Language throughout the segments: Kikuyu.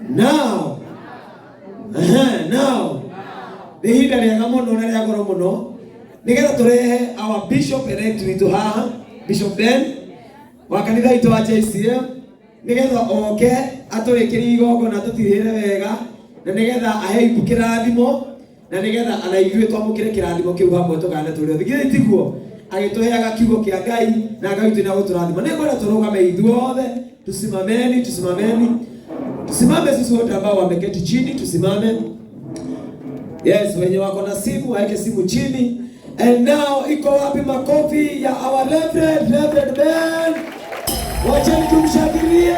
Now. Ehe, now. Nĩ ihinda rĩega mũno na rĩa goro mũno nĩgetha tũrehe our bishop elect witũ haha, Bishop Ben wa kanitha witũ wa JCM, nĩgetha oke atũrĩkĩrie igongona, tũtirĩre wega, na nĩgetha ahe Ibu kĩrathimo, na nĩgetha ona ithuĩ twamũkĩre kĩrathimo kĩu hamwe, tũgane tũrĩ othe. Githĩ tiguo? Agĩtũheaga kiugo kĩa Ngai na Ngai witũ nĩagũtũrathima. Nĩngwenda tũrũgame ithuothe. Tusimameni, tusimameni, tusimame sisi wote ambao wameketi chini, tusimame. Yes, wenye wako na simu waeke simu chini. And now, iko wapi makofi ya our Reverend, Reverend Ben? Wacheni tumshangilie.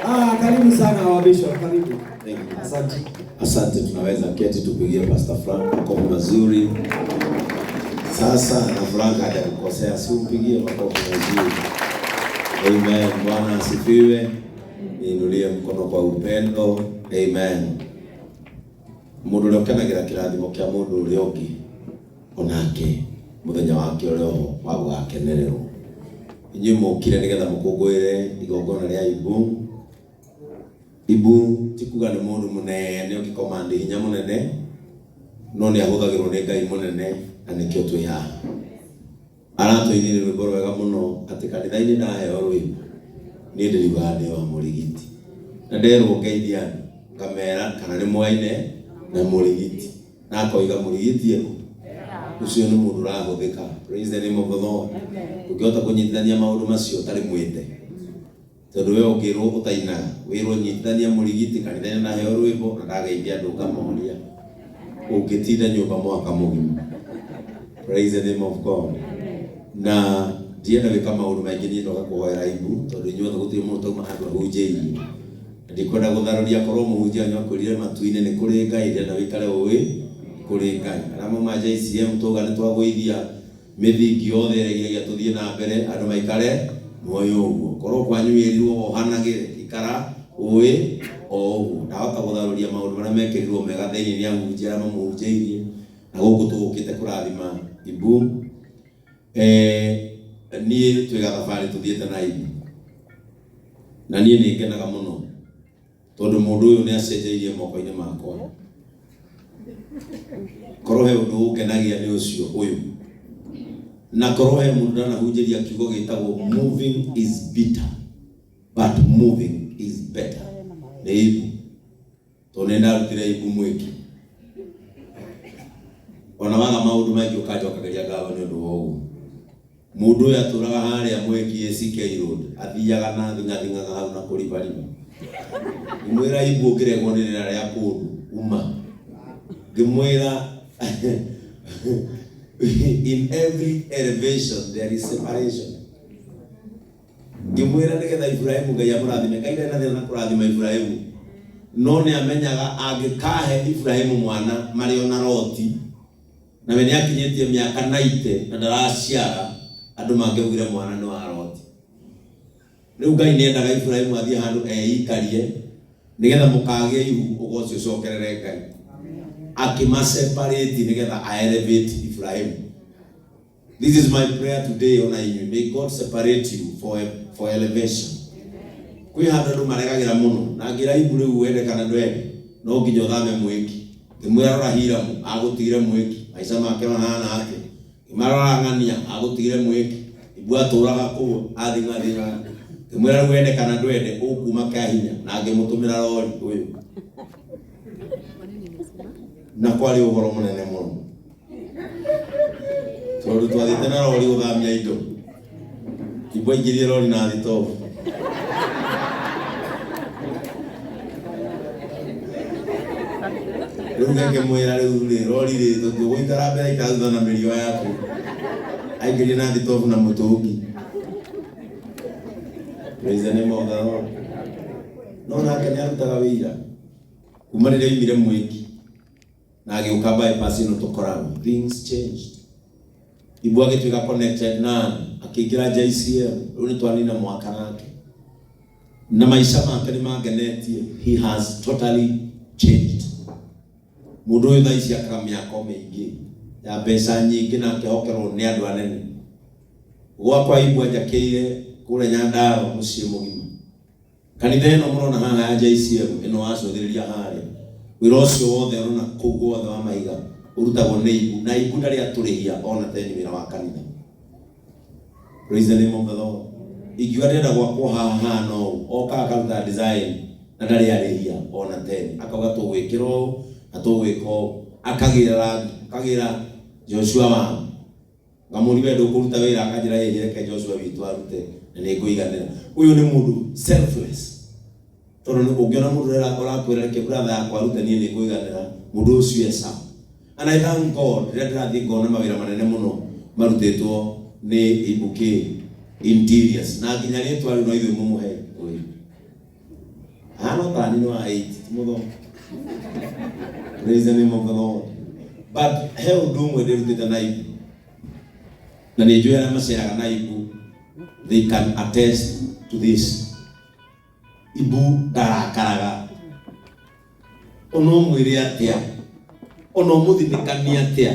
Ah, karibu sana our bishop, karibu. Thank you. Asante. Asante, tunaweza keti tupigie Pastor Frank makofi mazuri. Sasa na Frank hajakukosea, si umpigie makofi mazuri. Amen. Bwana asifiwe. Niinulie mkono kwa upendo. Amen. Mundu uria ukenagira kirathimo kia mundu uria ungi onake muthenya wake uria oho wa gugakenererwo. Inyuĩ mũkire nĩgetha mũkũngũĩre igongona rĩa Ibu. Ibu ti kuga nĩ mũndũ mũnene ũngĩkomandi hinya mũnene, no nĩ ahũthagĩrwo nĩ Ngai mũnene, na nĩkĩo twĩ haha. Aratũinĩire rwĩmbo rwega mũno atĩ kanitha-inĩ ndaheo rwĩmbo niĩ ndĩriugaga ndĩ wa mũrigiti, na nderwo ngeithia andũ ngamera kana nĩ mwaine na mũrigiti, na akoiga mũrigiti ekũ ũcio nĩ mũndũ ũrahũthĩka. Praise the name of the Lord. Ũngĩhota kũnyitithania maũndũ macio ũtarĩ mwĩte, tondũ we ũngĩrwo ũtainaga wĩrwo nyitithania mũrigiti kanitha-inĩ ndaheo rwĩmbo na ndageithia andũ ngamoria, ũngĩtinda nyũmba mwaka mũgima. Praise the name of God. Na ndienda gwĩka maũndũ maingĩ, niĩ ndoka kũhoera Ibu, tondũ inyuothe gũtirĩ mũndũ tauma handũ ahunjĩirie, na ndikwenda gũtharũria korwo mũhunjia wanyu akwĩrire matu-inĩ nĩ kũrĩ Ngai. Ndĩrenda wĩikare ũĩ kũrĩ Ngai. Arĩa mauma JCM tauga nĩ twagũithia mĩthingi yothe ĩrĩa ĩgiragia tũthiĩ na mbere, andũ maikare muoyo ũguo. Korwo kwanyu wĩrirwo wohanagĩre, ikara ũĩ o ũguo. Ndahota gũtharũria maũndũ marĩa mekĩrirwo mega thĩinĩ nĩ ahunjia arĩa mamũhunjĩirie, na gũkũ tũgũkĩte kũrathima Ibu. Niĩ twĩ gathabarĩ tũthiĩte na Ibu, na niĩ nĩ ngenaga mũno tondũ mũndũ ũyũ nĩ acenjeirie moko-inĩ makwa. Korwo he ũndũ ũngenagia nĩ ũcio ũyũ, na korwo he mũndũ ndanahunjĩria kiugo gĩtagwo "Moving is bitter but moving is better", nĩ Ibu, tondũ nĩ ndarutire Ibu mwĩki. Ona waga maũndũ maingĩ ũkanjokagĩria ngatho nĩ ũndũ wa ũguo. Mũndũ ũyũ atũraga harĩa Mwĩki ACK Road, athiaga na thing'athing'aga hau na kũribariba. Ngĩmwĩra, "Ibu, ũngĩregwo nĩ rĩera rĩa kũndũ uma." Ngĩmwĩra, "In every elevation there is separation." Ngĩmwĩra nĩgetha Iburahĩmu Ngai amũrathime, Ngai ndarĩ na thĩna na kũrathima Iburahĩmu, no nĩ amenyaga angĩkahe Iburahĩmu mwana marĩ ona Loti, na we nĩ akinyĩtie mĩaka 90 na ndaraciara, andũ mangĩaugire mwana nĩ wa Loti. Rĩu Ngai nĩ endaga Iburahĩmu athiĩ handũ eikarie nĩgetha mũkagĩa ihu, ũgoci ũcokerere Ngai. Akĩmaseparate nĩgetha a elevate Iburahĩmu. This is my prayer today ona inyuĩ. May God separate you for elevation. Kwĩ handũ andũ maregagĩra mũno, na ngĩra Ibu, "Rĩu wende kana ndwende, no nginya ũthame mwĩki." Ngĩmwĩra, "Rora Hiramu, agũtigire mwĩki, maica make mahana atĩa? Ngĩmwĩra, rora Ng'ania, agũtigire mwĩki, Ibu atũraga kũu athing'athing'aga." Ngĩmwĩra, "Rĩu wende kana ndwende, ũkuma kĩa hinya," na ngĩmũtũmĩra rori ũyũ, na kwarĩ ũhoro mũnene mũno tondũ twathiĩte na rori gũthamia indo. Ibu aingĩrie rori na thitobu. Rĩu ngĩmwĩra, "Rĩu rĩ rori rĩ tũgũikara mbere, ikara thutha na mĩrigo yaku." Aingĩrie na thitobu na mũtũngi. Praise the name of the Lord. No nake nĩ arutaga wĩira kuma rĩrĩa oimire mwĩki na agĩũka bypass ĩno tũkoragwo, things changed. Ibu agĩtuĩka connected na andũ, akĩingĩra JCM. Rĩu nĩ twanina mwaka nake na maica make nĩ mangenetie. He has totally changed. Mũndũ ũyũ thaa ici akaga mĩako mĩingĩ ya mbeca nyingĩ na akehokerwo nĩ andũ anene. Gwakwa Ibu anjakĩire kũrĩa Nyandarua mũciĩ mũgima. Kanitha ĩno mũrona haha ya JCM ĩno wacũthĩrĩria harĩa, wĩra ũcio wothe ũrona kũu guothe wa mahiga ũrutagwo nĩ Ibu, na Ibu ndarĩ atũrĩhia ona teni wĩra wa kanitha. Praise the name of the Lord. Ingiuga ndĩrenda gwakwo haha hana ũũ, okaga akaruta design na ndarĩ arĩhia ona teni, akauga tũgwĩkĩra ũũ na tũgwĩka ũũ, akagĩra rangi, akagĩra Joshua wao. Ngamũria we ndũkũruta wĩra, akanjĩra ĩĩ reke Joshua witũ arute na nĩ ngũiganĩra. Ũyũ nĩ mũndũ selfless. Tondũ nĩ ũngĩona mũndũ ũrakwĩra reke brother yakwa arute niĩ nĩ ngũiganĩra, mũndũ ũcio e sawa. And I thank God rĩrĩa ndĩrathiĩ ngona mawĩra manene mũno marutĩtwo nĩ Ibuki Interiors na nginya rĩtwa rĩu no ithuĩ mũmũhe ũyũ. Ahana o ta niĩ nĩ wa 8 ti mũthomu. Praise the name of the Lord. But he ũndũ ũmwe ndĩrutĩte na Ibu na nĩ njũĩ arĩa maceraga na Ibu they can attest to this. Ibu ndarakaraga ona ũmwĩre atĩa ona ũmũthinĩkanie atĩa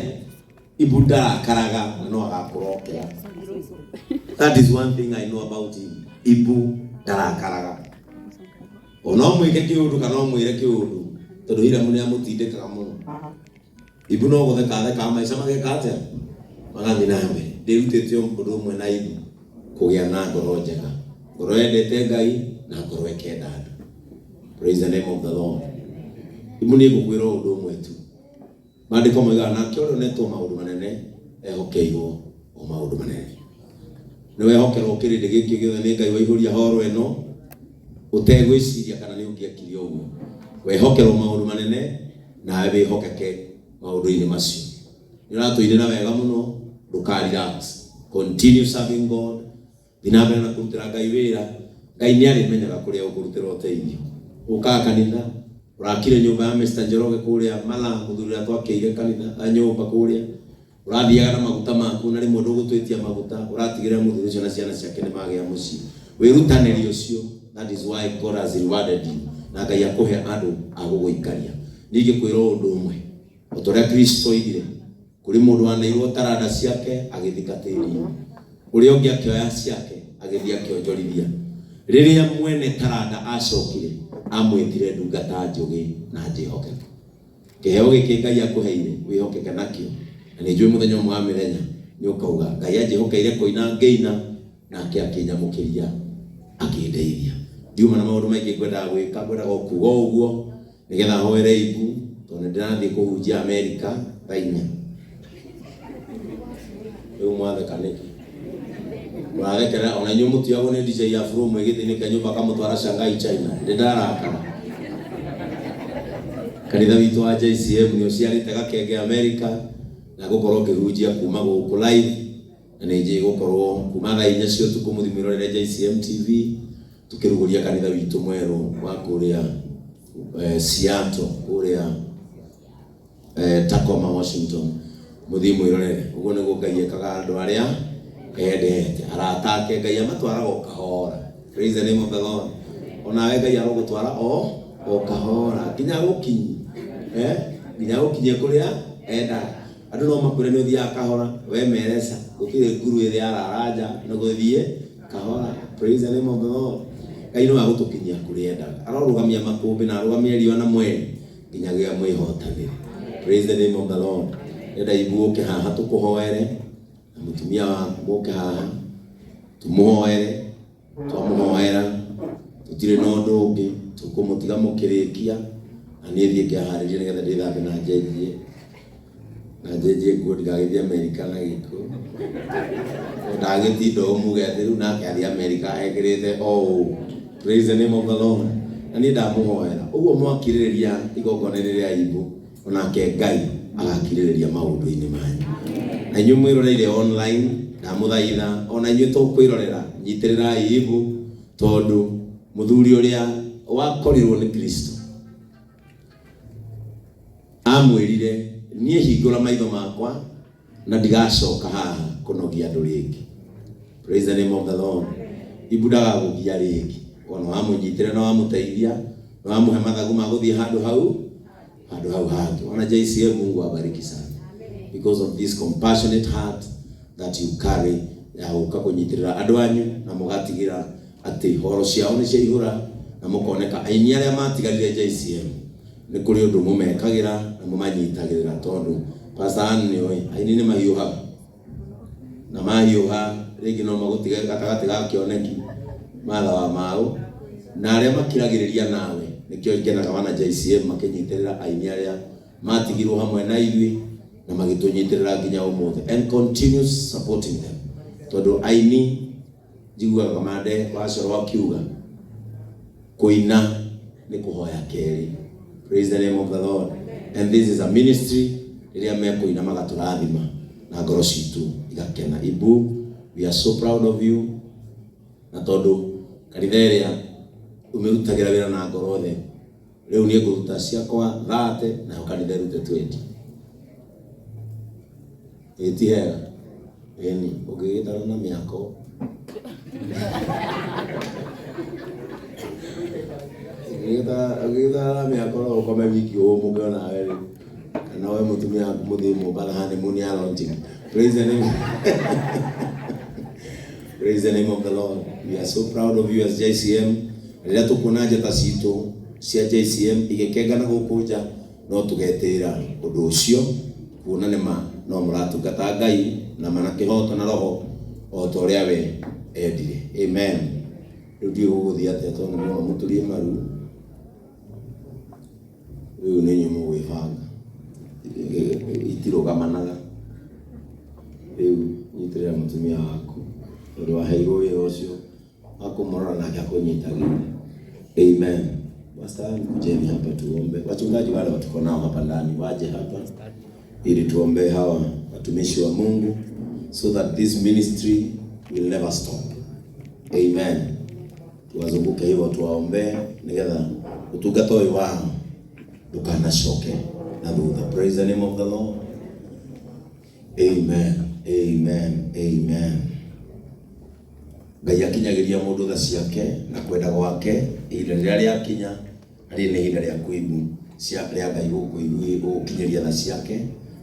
Ibu ndarakaraga na no agakũrokera. That is one thing I know about him. Ibu ndarakaraga ona ũmwĩke kĩũndũ kana ũmwĩre kĩũndũ tondũ Hiramu nĩ amũtindĩkaga mũno. Ibu no gũtheka athekaga maica mageka atĩa magathiĩ na mbere. Ndĩrutĩte ũndũ ũmwe na Ibu, kũgĩa na ngoro njega, ngoro yendete Ngai na ngoro ĩkenda andũ. Praise the name of the Lord. Ibu nĩ ngũkwĩra ũndũ ũmwe tu. Maandĩko moigaga nake ũrĩa ũnetwo maũndũ manene ehokeirwo o maũndũ manene. Nĩ wehokerwo kĩrĩndĩ gĩkĩ gĩothe nĩ Ngai waihũria horo ĩno ũtegwĩciria kana nĩ ũngĩekire ũguo. Wehokerwo maũndũ manene nawe wĩhokeke maũndũ-inĩ macio. Nĩ ũratũinĩra wega mũno, ndũka relax. Continue serving God. Thiĩ na mbere na kũrutĩra Ngai wĩra. Ngai nĩ arĩmenyaga kũrĩa ũkũrutĩra ũteithio. Ũkaga kanitha, ũrakire nyũmba ya Mr. Njoroge kũrĩa Mala, mũthuri ũrĩa twakĩire kanitha, nyũmba kũrĩa. Ũrathiaga na maguta maku na rĩmwe ndũgũtwĩtia maguta, ũratigĩrĩra mũthuri ũcio na ciana ciake nĩ magĩa mũciĩ. Wĩrutanĩri ũcio, that is why God has rewarded you. Na Ngai akũhe andũ a gũgũikaria. Ningĩ kwĩra ũndũ ũmwe, o ta ũrĩa Kristo oigire, kũrĩ mũndũ waneirwo taranda ciake agĩthika tĩri-inĩ, ũrĩa ũngĩ akĩoya ciake agĩthiĩ akĩonjorithia. Rĩrĩa mwene taranda acokire, amwĩtire ndungata njũgĩ na njĩhokeku. Kĩheo gĩkĩ Ngai akũheire wĩhokeke nakĩo, na nĩ njũĩ mũthenya ũmwe wa mĩthenya nĩ ũkauga Ngai anjĩhokeire kũina ngĩina nake akĩnyamũkĩria akĩndeithia. Ndiuma na maũndũ maingĩ ngwendaga gwĩka, ngwendaga o kuga ũguo nĩgetha hoere Ibu tondũ nĩ ndĩrathiĩ kũhunjia Amerika thaa inya. Rĩu mwatheka nĩkĩ? Mũrathekerera ona inyuĩ mũtiagwo nĩ DJ Afro mwĩ gĩtĩ-inĩ kĩa nyũmba akamũtwara Shanghai China. Ndĩ ndarakara. Kanitha witũ wa JCM nĩ ũciarĩte gakenge Amerika na ngũkorwo ngĩhunjia kuma gũkũ live na nĩ njĩĩ gũkorwo kuma thaa inya cia ũtukũ mũthiĩ mwĩrorere JCM TV tukĩrugũria kanitha witũ mwerũ wa kũrĩa Seattle kũrĩa Tacoma Washington mũthiĩ mwĩrorere. Ũguo nĩguo Ngai ekaga andũ arĩa endete. Arata ake Ngai amatwaraga o kahora. Praise the name of the Lord. Onawe Ngai arogũtwara o kahora nginya gũkinyi nginya gũkinye kũrĩa endaga. Andũ no makwĩre nĩ ũthiaga kahora, we mereca gũtirĩ nguru ĩrĩ yarara nja nĩ gũthiĩ kahora. Praise the name of the Lord. Ngai no agũtũkinyia kũrĩa endaga. Arorũgamia makũmbĩ na arũgamie riũa na mweri nginyagia mwĩhotanĩre. Praise the name of the Lord. Enda Ibu ũke haha tũkũhoere na mũtumia waku mũke haha tũmũhoere. Twamũhoera tũtirĩ na ũndũ ũngĩ tũkũmũtiga mũkĩrĩkia na niĩ thiĩ ngĩharĩrie nĩgetha ndĩthambe na njenjie na njenjie nguo ndigagĩthiĩ Amerika na gĩko. Ndagĩtinda ũũ muge atĩ rĩu nake athiĩ Amerika ekĩrĩte o ũũ. Praise the name of the Lord. Na niĩ ndamũhoera ũguo mwakirĩrĩria igongona rĩrĩ rĩa Ibu, onake Ngai agakirĩrĩria maũndũ-inĩ manyu. Na inyuĩ mwĩroreire online, ndamũthaitha ona inyuĩ tũkwĩrorera, nyitĩrĩrai Ibu tondũ mũthuri ũrĩa wakorirwo nĩ Kristo amwĩrire niĩ hingũra maitho makwa na ndigacoka haha kũnogia andũ rĩngĩ. Praise the name of the Lord. Ibu ndagagũgia rĩngĩ. Ona wamũnyitĩra na wamũteithia na wamũhe mathagu ma gũthiĩ handũ hau handũ hau hangĩ. Ona JCM Mungu abariki sana because of this compassionate heart that you carry ya gũka kũnyitĩrĩra andũ anyu na mũgatigĩra atĩ horo ciao nĩ ciaihũra Na mũkoneka aini arĩa matigarire JCM nĩ kũrĩ ũndũ mũmekagĩra na mũmanyitagĩrĩra, tondũ Pastor Ann nĩ oĩ aini nĩ mahiũhaga, na mahiũha rĩngĩ no magũtige gatagatĩ ga kĩoneki matha wa maũ, na arĩa makiragĩrĩria nawe. Nĩkĩo ngenaga wana JCM makĩnyitĩrĩra aini arĩa matigirwo hamwe na ithuĩ na magĩtũnyitĩrĩra nginya ũmũthĩ, and continue supporting them, tondũ aini njiguaga kamande wa coro akiuga kuina nĩ kũhoya kerĩ. Praise the name of the Lord. And this is a ministry rĩrĩa mekũina magatũrathima na ngoro citũ igakena. Ibu, we are so proud of you, na tondũ kanitha ĩrĩa ũmĩrutagĩra wĩra na ngoro othe, rĩu niĩ ngũruta ciakwa 30, nayo kanitha ĩrute 20. Ĩ ti hega? Ĩni ũngĩgĩtara na mĩako, ũngĩgĩtara na mĩako no ũkome wiki ũmũke onawe rĩ, kana we mũtumia waku mũthiĩ Mombatha honeymoon ya launching. Praise the name of the Lord. We are so proud of you as JCM. Rĩrĩa tũkuona njata citũ cia JCM igĩkengana gũkũ nja, no tũgetĩĩra ũndũ ũcio, kuona nĩ ma no mũratungata Ngai na ma na kĩhoto na roho o ta ũrĩa we endire. Amen. Rĩu ndiũĩ gũgũthiĩ atĩa, tondũ nĩ mũno mũturie maru. Rĩu nĩ inyuĩ mũgwĩbanga, itirũgamanaga. Rĩu nyitĩrĩra mũtumia waku, tondũ waheirwo wĩra ũcio wa kũmũrora nake akũnyitagĩrĩra. Amen. Pastor, kujeni hapa tuombe. Wachungaji wale watuko nao hapa ndani waje hapa ili tuombee hawa watumishi wa Mungu so that this ministry will never stop. Amen. Tuwazunguke hivyo tuwaombee nigetha utungata ũyũ wao ndũkanacoke na thutha. Praise the name of the Lord. Amen. Amen. Amen. Ngai akinyagĩria mũndũ tha ciake na kwenda gwake ihinda rĩrĩa rĩakinya, na rĩrĩ nĩ ihinda rĩa kũigu cia rĩa Ngai gũgũkinyĩria tha ciake,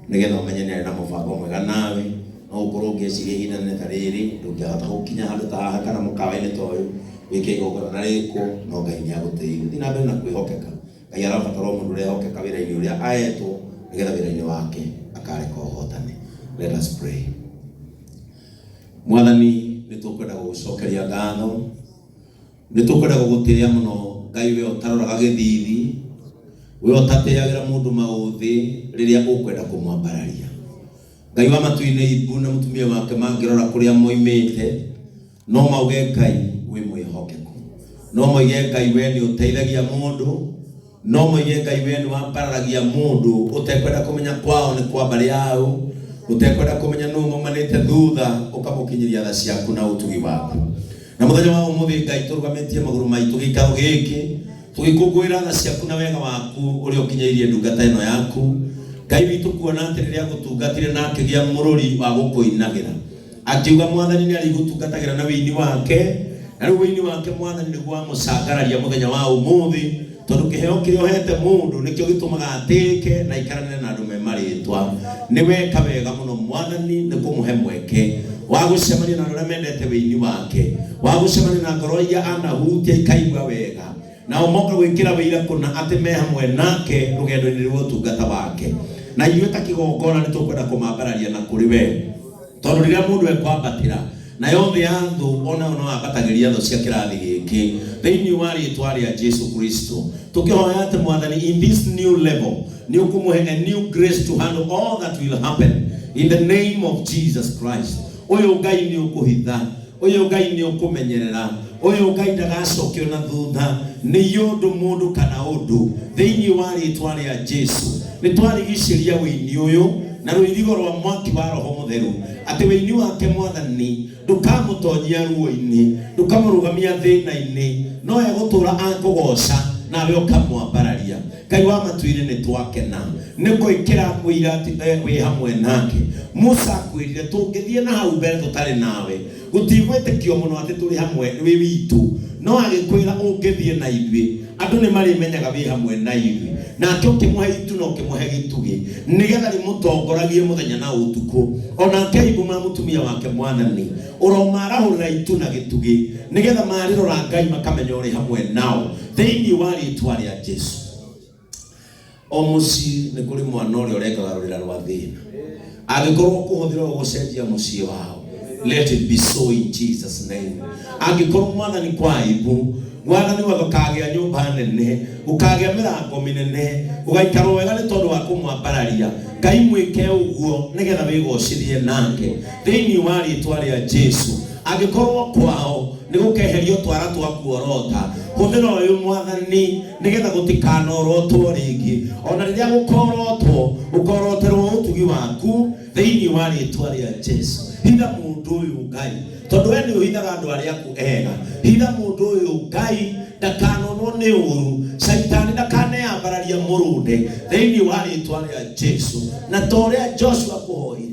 nĩgetha ũmenye nĩ arĩ na mũbango mwega nawe. No ũkorwo ũngĩeciria ihinda nene ta rĩrĩ ndũngĩahota gũkinya handũ ta haha kana mũkawa-inĩ ta ũyũ wĩke igongona na rĩkwo, no Ngai nĩ agũtĩire. Thiĩ na mbere na kwĩhokeka. Ngai arabatara o mũndũ ũrehokeka wĩra-inĩ ũrĩa aetwo, nĩgetha wĩra-inĩ wake akareka ũhotane. Let us pray. Mwathani, nĩ tũkwenda gũgũcokeria ngatho, nĩ tũkwenda gũgũtĩĩa mũno Ngai, we ũtaroraga gĩthithi, we ũtatĩagĩra mũndũ maũthĩ rĩrĩa ũkwenda kũmwambararia. Ngai wa matu-inĩ, Ibu na mũtumia wake mangĩrora kũrĩa moimĩte, no mauge Ngai wĩ mwĩhokeku, no moige Ngai we nĩ ũteithagia mũndũ, no moige Ngai we nĩ wambararagia mũndũ ũtekwenda kũmenya kwao nĩ kwa mbarĩ yao, ũtekwenda kũmenya nũ maumanĩte thutha, ũkamũkinyĩria tha ciaku na ũtugi waku. Na mũthenya wa ũmũthĩ Ngai, tũrũgamĩtie magũrũ maitũ gĩikaro gĩkĩ tũgĩkũngũĩra tha ciaku na wega waku ũrĩa ũkinyĩirie ndungata ĩno yaku, Ngai witũ, kuona atĩ rĩrĩa gũtungatire na akĩgĩa mũrũri wa gũkũinagĩra, akiuga Mwathani nĩ arĩgũtungatagĩra na wĩini wake, na rĩu wĩini wake Mwathani nĩguo wamũcangararia mũthenya wa ũmũthĩ, tondũ kĩheo kĩrĩa ũhete mũndũ nĩkĩo gĩtũmaga atĩĩke na aikaranĩre na andũ me marĩtwa. Nĩ weka wega mũno Mwathani nĩ kũmũhe mweke wa gũcemania na andũ arĩa mendete wĩini wake, wa gũcemania na ngoro iria anahutia ikaigua wega, nao moka gwĩkĩra wĩira kũna atĩ me hamwe nake rũgendo-inĩ rwa ũtungata wake. Na ithuĩ ta kĩgongona nĩ tũkwenda kũmambararia na kũrĩ we, tondũ rĩrĩa mũndũ ekwambatĩra nayo thĩ ya thũ, onayo no ambatagĩria thũ cia kĩrathi gĩkĩ. Thĩinĩ wa rĩtwa rĩa Jesu Kristo tũkĩhoya atĩ Mwathani, in this new level nĩ ũkũmũhe a new grace to handle all that will happen in the name of Jesus Christ. Ũyũ Ngai nĩ ũkũhitha, ũyũ Ngai nĩ ũkũmenyerera, ũyũ Ngai ndagacokio na thutha nĩ ũndũ mũndũ kana ũndũ. Thĩinĩ wa rĩtwa rĩa Jesu nĩ twarigicĩria wĩini ũyũ na rũirigo rwa mwaki wa Roho Mũtheru, atĩ wĩini wake Mwathani ndũkamũtonyia ruo-inĩ, ndũkamũrũgamia thĩna-inĩ, no egũtũra akũgoca nawe ũkamwambararia. Ngai wa matu-inĩ, nĩ twakena nĩ gwĩkĩra mũira atĩ wĩ hamwe nake. Musa akwĩrire tũngĩthiĩ na hau mbere tũtarĩ nawe gũtigwĩtĩkio mũno atĩ tũrĩ hamwe wĩ witũ, no agĩkwĩra ũngĩthiĩ na ithuĩ. Andũ nĩ marĩmenyaga wĩ hamwe na ithuĩ. Nake ũkĩmũhe itu na ũkĩmũhe gĩtugĩ, nĩgetha rĩmũtongoragie mũthenya na ũtukũ. Onake Ayubu na mũtumia wake Mwathani, ũromarahũrĩra itu na gĩtugĩ, nĩgetha marĩrora Ngai makamenya ũrĩ hamwe nao, thĩinĩ wa rĩtwa rĩa Jesu. O mũciĩ nĩ kũrĩ mwana ũrĩa ũrengaga rũrĩra rwa thĩna. Angĩkorwo kũhũthĩra ũgũcenjia mũciĩ wao, let it be so in Jesus name. Angĩkorwo Mwathani kwa Ayubu, Mwathani we ũkagĩa nyũmba nene, ũkagĩa mĩrango mĩnene, ũgaikara wega nĩ tondũ wa kũmwambararia. Ngai mwĩke ũguo nĩgetha wĩgocithie nake thĩinĩ wa rĩtwa rĩa Jesu. Angĩkorwo kwao nĩ gũkeherio twara twa kuorota, hũthĩra ũyũ Mwathani nĩgetha gũtikanorotwo rĩngĩ. Ona rĩrĩa gũkorotwo, ũkoroterwo ũtugi waku thĩinĩ wa rĩtwa rĩa Jesu. Hitha mũndũ ũyũ Ngai, tondũ we nĩ ũhithaga andũ arĩa aku ega. Hitha mũndũ ũyũ Ngai ndakanonwo nĩ ũru, caitani ndakaneyambararia mũrũnde thĩinĩ wa rĩtwa rĩa Jesu. Na ta ũrĩa Joshua kũhoire,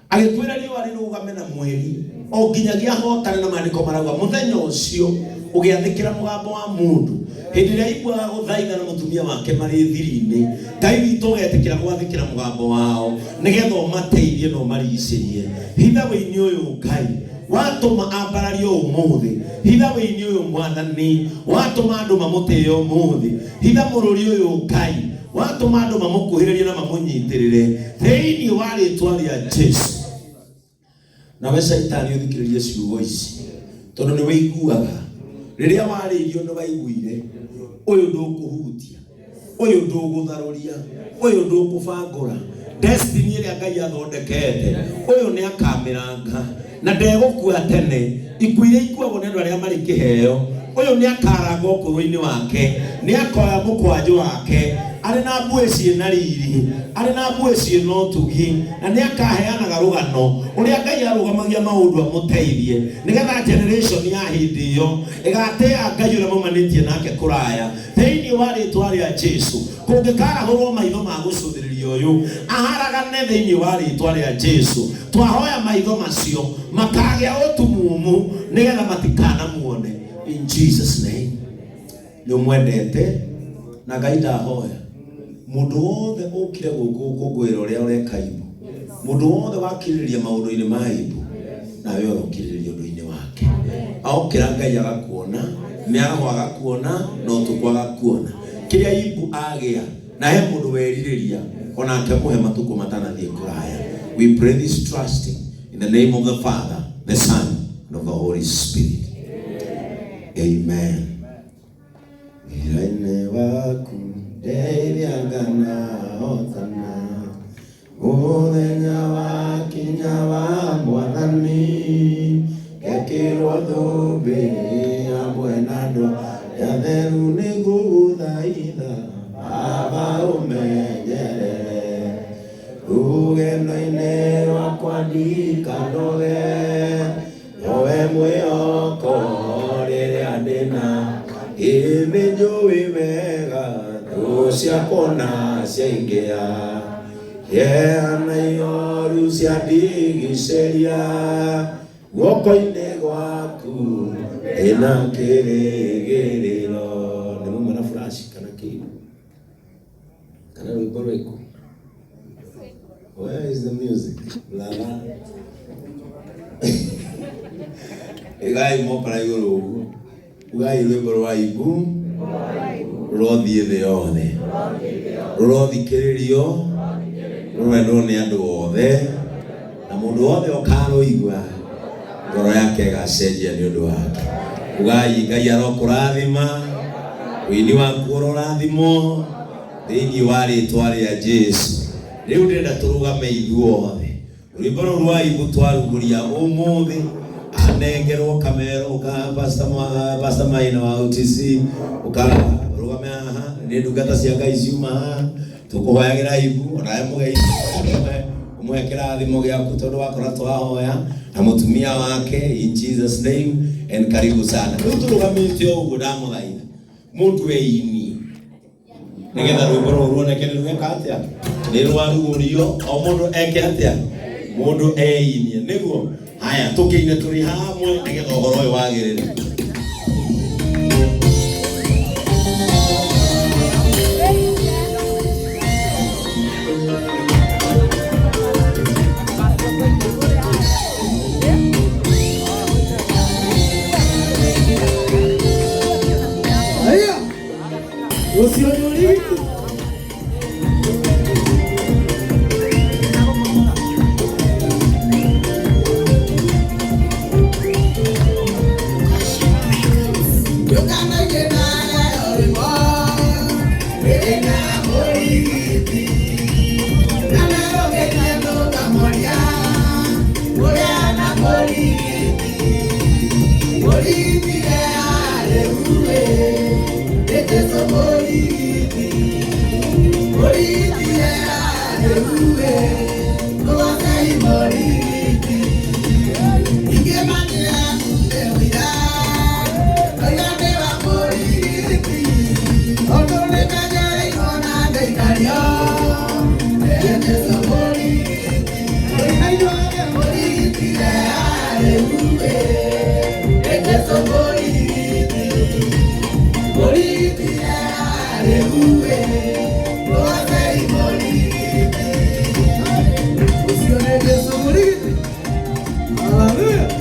agĩkwĩra riũa rĩrũgame na mweri o nginyagia hotane, na maandĩko marauga mũthenya ũcio ũgĩathĩkĩra mũgambo wa mũndũ hĩndĩ ĩrĩa aiguaga gũthaitha na mũtumia wake marĩ thiri-inĩ. Ngai witũ ũgetĩkĩra gwathĩkĩra mũgambo wao nĩgetha ũmateithie na ũmarigicĩrie. Hitha wĩini ũyũ Ngai watũma ambarario ũmũthĩ, hitha wĩini ũyũ Mwathani watũma andũ mamũtĩe ũmũthĩ, hitha mũrũri ũyũ Ngai watũma andũ mamũkuhĩrĩrie na mamũnyitĩrĩre thĩinĩ wa rĩtwa rĩa Jesu. Nawe caitani ũthikĩrĩrie ciugo ici, tondũ nĩ wĩiguaga rĩrĩa warĩirio nĩ waiguire ũyũ ndũkũhutia, ũyũ ndũgũtharũria, ũyũ ndũkũbangũra destiny ĩrĩa Ngai athondekete, ũyũ nĩ akamĩranga na ndegũkua tene. Ikuũ iria ikuagwo nĩ andũ arĩa marĩ kĩheo, ũyũ nĩ akaranga ũkũrũ-inĩ wake, nĩ akoya mũkwanjũ wake arĩ na mbuĩ ciĩna riri, arĩ na mbuĩ ciĩna ũtugi, na nĩ akaheanaga rũgano ũrĩa Ngai arũgamagia maũndũ amũteithie, nĩgetha generation ya hĩndĩ ĩyo ĩgatĩa Ngai ũrĩa maumanĩtie nake kũraya. Thĩinĩ wa rĩtwa rĩa Jesu, kũngĩkarahũrwo maitho ma gũcũthĩrĩria ũyũ aharagane thĩinĩ wa rĩtwa rĩa Jesu, twahoya maitho macio makagĩa ũtumumu nĩgetha matikanamuone in Jesus name. Nĩ ũmwendete na Ngai ndahoya mũndũ wothe ũkire gũkũ gũkũngũĩra ũrĩa ũreka ibu, mũndũ wothe wakirĩrĩria maũndũ-inĩ ma ibu, nawe ũrokirĩrĩria ũndũ-inĩ wake. Aokĩra Ngai agakuona, mĩaraho agakuona, na ũtukũ agakuona. Kĩrĩa ibu agĩa na he mũndũ werirĩria, onake mũhe matukũ matanathiĩ kũraya. We pray this trusting in the name of the Father, the Son, and of the Holy Spirit. Amen. Wĩra-inĩ waku ndeithia nganahotana, mũthenya wakinya wa Mwathani, ngekĩrwo thũmbĩ hamwe na andũ arĩa atheru, nĩngũgũthaitha Baba ũmenyerere rũgendo-inĩ rwakwa ndikanoge, nowe mwĩhoko rĩrĩa ndĩna ĩ nĩnjũĩ wega thũ ciakwa na ciaingĩha, kĩeha na ihoru ciandigicĩria, guoko-inĩ gwaku ndĩna kĩrĩgĩrĩro. Nĩ muma na flash kana kĩndũ kana rwĩmbo rwĩkũ? Where is the music, brother? Igai moko na igũrũ ũguo, ugai rwĩmbo rwa ibu rũrothiĩ thĩ yothe, rũrothikĩrĩrio, rũrendwo nĩ andũ othe, na mũndũ wothe ũkarũigua ngoro yake ĩgacenjia nĩ ũndũ wake. Ugai Ngai arokũrathima, ũini waku ũrorathimwo thĩinĩ wa rĩtwa rĩa Jesu. Rĩu ndĩrenda tũrũgame ithuothe. Rwĩmbo rũu rwa ibu twarugũria ũmũthĩ, anengerwo kamero ũka Pastor Maina wa OTC, ũkarũgame haha, nĩ ndungata cia Ngai ciuma haha, tũkũhoyagĩra ibu, onawe mũgeni ũmũhe kĩrathimo gĩaku tondũ wakora twahoya na mũtumia wake in Jesus name, and karibu sana. Rĩu tũrũgamĩte ũguo, ndamũthaitha mũndũ einie nĩgetha rwĩmbo rũrũ ruoneke nĩ rweka atĩa, nĩ rwarugũrio, o mũndũ eke atĩa, mũndũ einie nĩguo. Haya, tũkĩine tũrĩ hamwe nĩgetha ũhoro ũyũ wagĩrĩre. Ũcio nĩ ũrigiti. Hallelujah.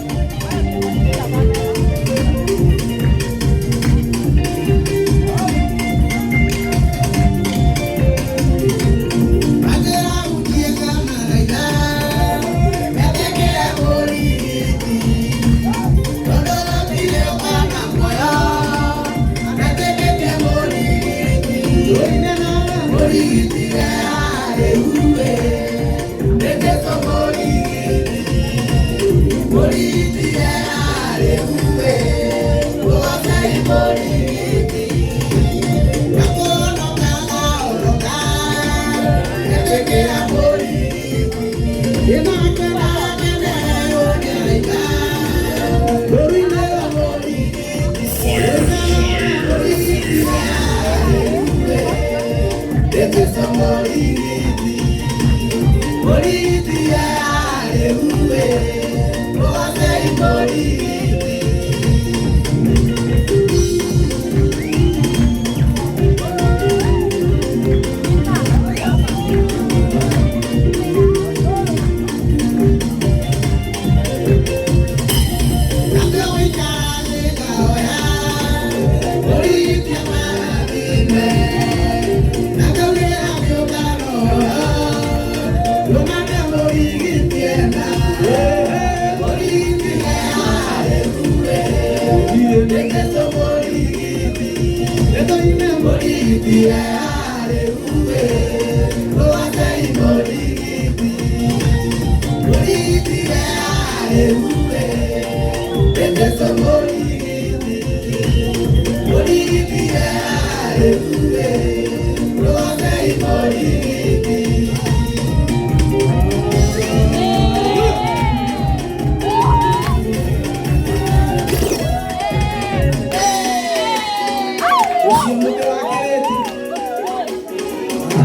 Ũcio mũndũ wa kĩrĩti.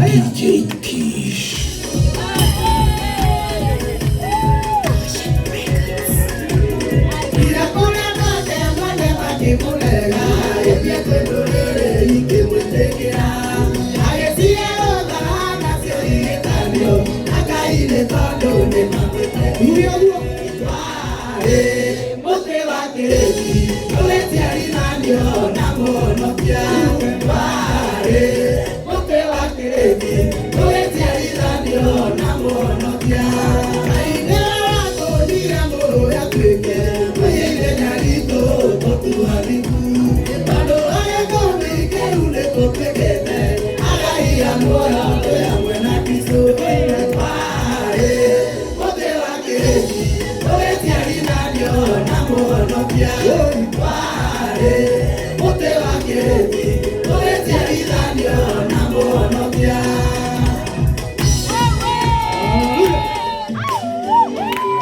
DJ Kish.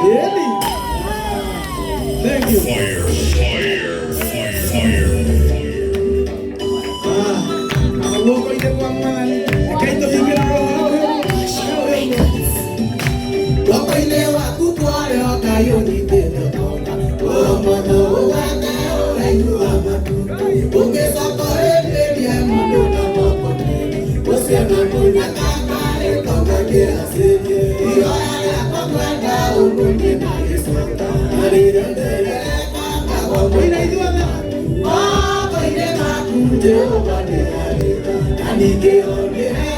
Really? Thank you. Fire, fire, fire, fire. Ah, guoko-inĩ kwa Mwathani. Rekei tũhingĩre Guoko-inĩ waku kwarĩ o Ngai ũnyitĩte ũtonga, ũmũthũ ũgate ũraihu wa matu. Ũngĩcokoreria mũndũ na moko merĩ, ũcio na mũnyaka karĩ tonga kĩraci. Ihoya rĩakwa kwenda ũmũthĩ na gĩcoka, na rĩrĩa ndĩreka Mũina ithuothe. moko-inĩ maku Jehova nĩ arĩ tha. Na ningĩ onĩra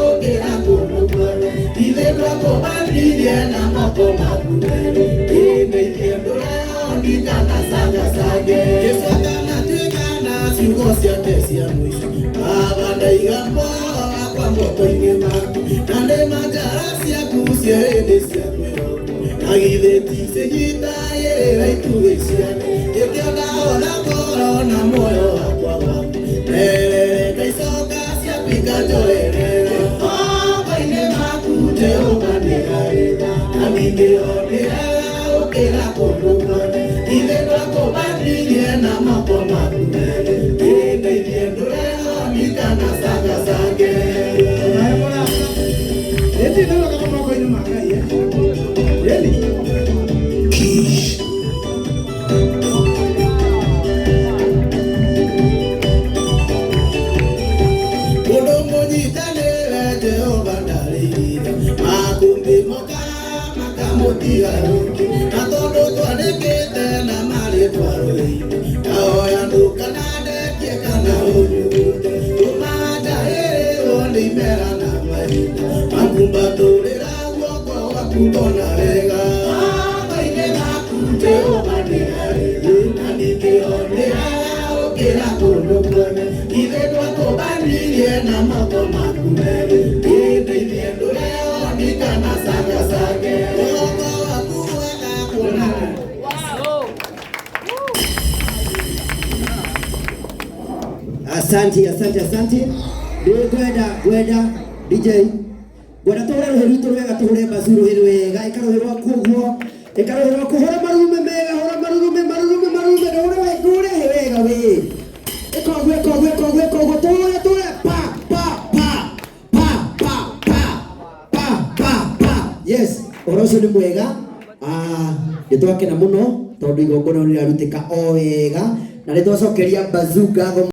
ũkĩra kũndũ guothe ithe twakũbanirie na moko maku merĩ ĩndeithie ndũreo ndikanacangacange Jesu akanatuĩka na ciugo ciake cia mũico Baba ndaiga muoyo wakwa moko-inĩ maku na nĩma njara ciaku cierĩ nĩ cia kwĩhokwo na githĩ ti cinyitagĩrĩra itugĩ ciake nĩkĩo ndahona ngoro na muoyo wakwa waku merereka icoka ciaku ikanjoerera moko-inĩ maku Jehova nĩarĩtha na ningĩ onĩra ũkĩra kũndũ guothe ithe twakũbanirie na moko maku merĩ ĩndeithie ndũreo ndikanacangacange. Mũndũ mũnyitanĩre Jehova ndarĩ ihinda makũmbĩ moka makamũtiga rũngĩ na tondũ twandĩkĩte na marĩtwa rũrĩinĩ ndahoya ndũkanandekie kana ũnyugute tũmanjahĩrĩrwo nĩ imera na mahinda makumbatũrĩra guoko gwaku ngona wega moko-inĩ maku Jehova nĩarĩ na ningĩ onĩra ũkĩra kũndũ guothe ithe twakũbanirie na moko maku merĩ ĩndeithie ndũreo ndikanacangacange guoko waku wega kuonana. Asante, asante, asante. Ndĩkwenda ngwenda DJ ngwenda tũhũre rũhĩ rwitũ rwega tũhũre mbacu rũhĩ rwega ĩka rũhĩ rwaku ũguo ĩka rũhĩ rwaku hũra marurume mega hũra marurume marurume marurume ndũhũre ndũhũre hĩ wega wĩ ĩka ũguo ĩka ũguo ĩka ũguo ĩka ũguo tũhũre tũhũre pa pa pa pa pa pa pa pa pa. Yes, ũhoro ũcio nĩ mwega. Ah, nĩ twakena mũno tondũ igongona nĩ rĩrarutĩka o wega na nĩ twacokeria bazoo ngatho.